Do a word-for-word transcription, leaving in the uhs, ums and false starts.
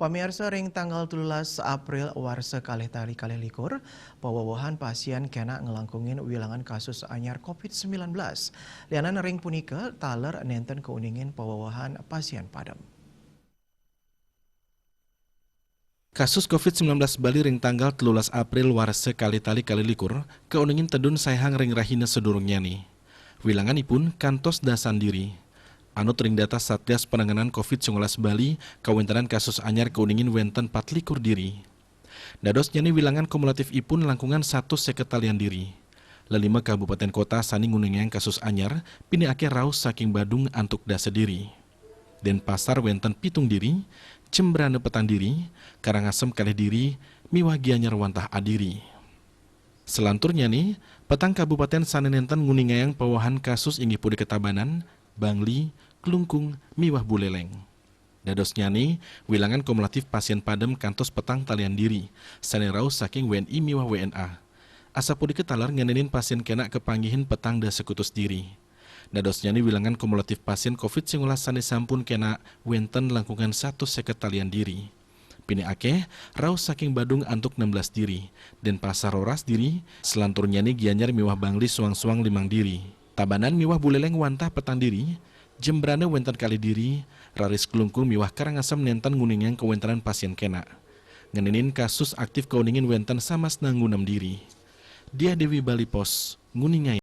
Pamiarsa, ring tanggal telulas April warsa kalih tali kalih likur, pawewehan pasien kena nglangkungin wilangan kasus anyar covid sembilan belas. Lianan ring punika, taler nenten kauningin pawewehan pasien padem. Kasus covid sembilan belas Bali ring tanggal telulas April warsa kalih tali kalih likur kauningin tedun saihang ring rahina sadurungnyane. Wilanganipun kantos dasan diri. Anut ring data Satgas Penanganan covid sembilan belas Bali, kawentenan kasus anyar kauningin wenten patlikur diri. Dadosnyane wilangan kumulatifipun langkungan satus seket talian diri. Lelima kabupaten kota sane nguningayang kasus anyar, pinih akeh raos saking Badung antuk dasa diri. Denpasar wenten pitung diri, Jembrana petang diri, Karangasem kalih diri, miwah Gianyar wantah adiri. Selanturnyane, petang kabupaten sane nenten nguningayang pawewehan kasus inggih punika Tabanan, Bangli, Klungkung, miwah Buleleng. Dadosnyane, wilangan kumulatif pasien padem kantos petang talian diri, sane raos saking W N I miwah W N A. Asapunika taler ngenenin pasien kena kapanggihin petang dasa kutus diri. Dadosnyane wilangan kumulatif pasien covid sembilan belas sane sampun kena wenten langkungan satus seket talian diri. Pinih akeh, raos saking Badung antuk enam belas diri, Denpasar roras diri, selanturnyane Gianyar miwah Bangli suang-suang limang diri. Tabanan miwah Buleleng wantah petang diri, Jembrana wenten kalih diri, raris Klungkung miwah Karangasem nenten nguningayang kawentenan pasien kena. Ngenenin kasus aktif kauningin wenten samas nanggu nem diri. Diah Dewi, Bali Post, nguningayang.